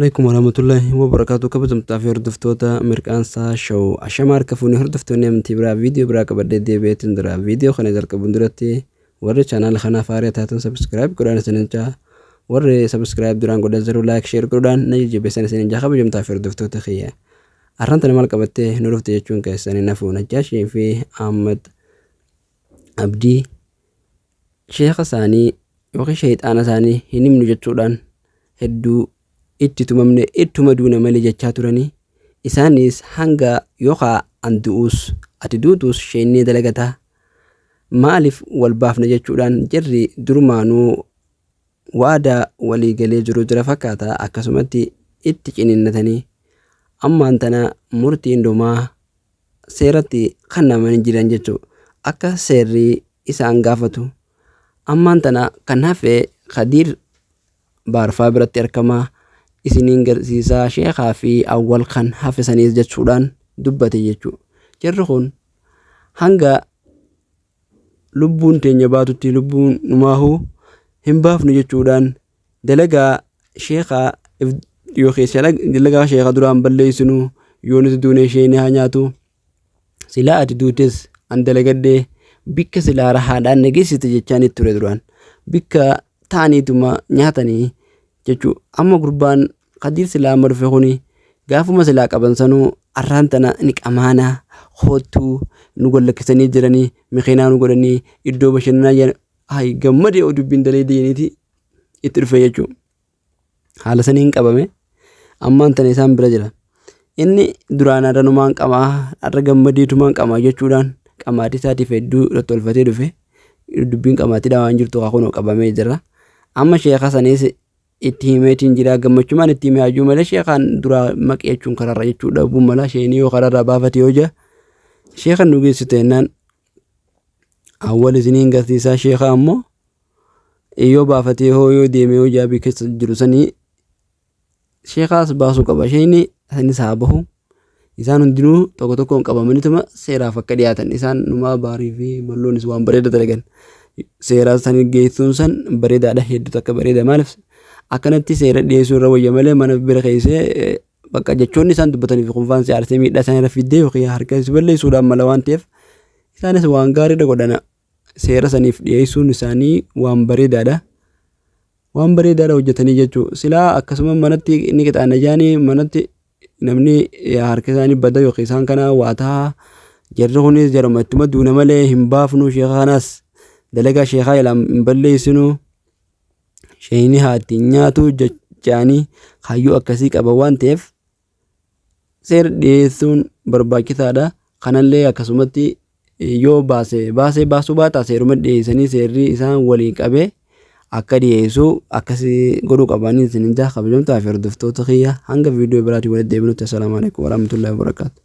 Alaikum warahmatullahi wabarakatuh. Kabajamtoota fi hordoftoota Mirqaansaa Show, ashama harka fuunee. Hordoftoonni amantii biraa viidiyoo biraa qabadhee deebi'eetiin jira. Viidiyoo kana jalqabuun duratti warri chaanaala kanaaf haaraa taatan subscribe godhaan isinin jaa. Warri subscribe duraan godhan jiru like, share godhuudhaan na jajjabeessan isinin jaa. Kabajamtoota fi hordoftoota kiyya, arran tana maal qabattee nu dhufte jechuun keessan hin hafu. Najjaashii fi Ahmad Abdii sheeka isaanii yookiin sheexaana isaanii hin himnu jechuudhaan hedduu itti tumamne, ittuma duuna malee jechaa turanii. Isaanis hanga yookaa an du'uus ati duutuus sheennee dalagataa, maaliif wal baafna jechuudhaan jarri durumaanuu waadaa walii galee jiru jira fakkaata. Akkasumatti itti ciniinnatanii ammaan tana murtiin dhumaa seeratti kannamanii jiran jechuudha. Akka seerri isaan gaafatu ammaan tana kan hafe Khadiir Baarfaa biratti argamaa isiniin garsiisaa, sheekaa fi awwal kan hafe saniis jechuudhaan dubbate jechuudha. Jarri kun hanga lubbuun teenya baatutti lubbuun numaahuu hin baafnu jechuudhaan dalagaa sheekaa yookiin dalagaa sheekaa duraan balleessinu, yoo nuti duune isheen haa nyaatu, silaa ati duutes an dalagadhee bikka silaa rahaadhaan nageessite jechaan itti ture duraan bikka ta'aniituma nyaatanii jechuu. Amma gurbaan Khadiir silaa amma dhufe kuni gaafuma silaa qaban sanuu arraan tana ni qamaanaa koottuu nu gallakkisanii jiranii, makiinaa nu godhanii iddoo bashannanaa jiran, hay gammadee dubbiin dalee deeniiti itti dhufe jechuu. Haala saniin qabame, ammaan tana isaan bira jira. Inni duraan har'a numaan qamaa, har'a gammadeetumaan qamaa jechuudhaan qamaatii isaatiif hedduu tolfatee dhufe. Dubbiin qamaatiidha waan jirtu kunoo qabamee jira. Amma sheeka saniis itti himeetiin jira, gammachumaan itti himee hayyuu malee sheekaan duraa maqee jechuun karaarra jechuudha dhabuu mala. Isheen yoo karaarraa baafate yoo jaa sheekan nu geessite jennaan, awwal isiniin garsiisaa, sheekaa ammoo yoo baafatee hoo yoo deeme yoo jaabii keessa jiru sanii sheekaas baasuu qaba. Isheen sanis haa bahu. Isaan hundinuu tokko tokkoon qabamanituma seeraaf akka dhiyaatan. Isaan numaa baarii fi malloonis waan bareeda dalagan. Seeraa san geessuun san bareedaadha, hedduu takka bareeda. Maaliif akkanatti seera dhiyeessuu irra wayya malee mana bira keessee bakka jechoonni isaan dubbatanii fi kunfaan si aarsee miidhaa isaan irra fiddee yookiin harka si balleessuudhaan mala waan ta'eef, isaanis waan gaariidha godhana. Seera saniif dhiyeessuun isaanii waan bareedaadha. Waan bareedaadha hojjetanii jechuudha. Silaa akkasuma manatti inni qixaana jaanii manatti namni harka isaanii bada yookiin isaan kana waa ta'a. Jarri kunis jaruma ittuma duuna malee hin baafnu, sheeka kanas dalagaa sheekaa ilaan hin balleessinu. Sheeyni haa ittiin nyaatu jechaanii kaayyoo akkasii qaba waan ta'eef seera dhiyeessuun barbaachisaadha. Kanallee akkasumatti yoo baase baasee baasuu baata seeruma dhiyeessanii seerri isaan waliin qabee akka dhiyeessu akkasii godhuu qabanii isin jaa. Kabajamtoota fi hordoftoota kiyya, hanga viidiyoo biraatiin walitti deebinutti, assalaamu alaikum warahmatullahi wabarakaatu.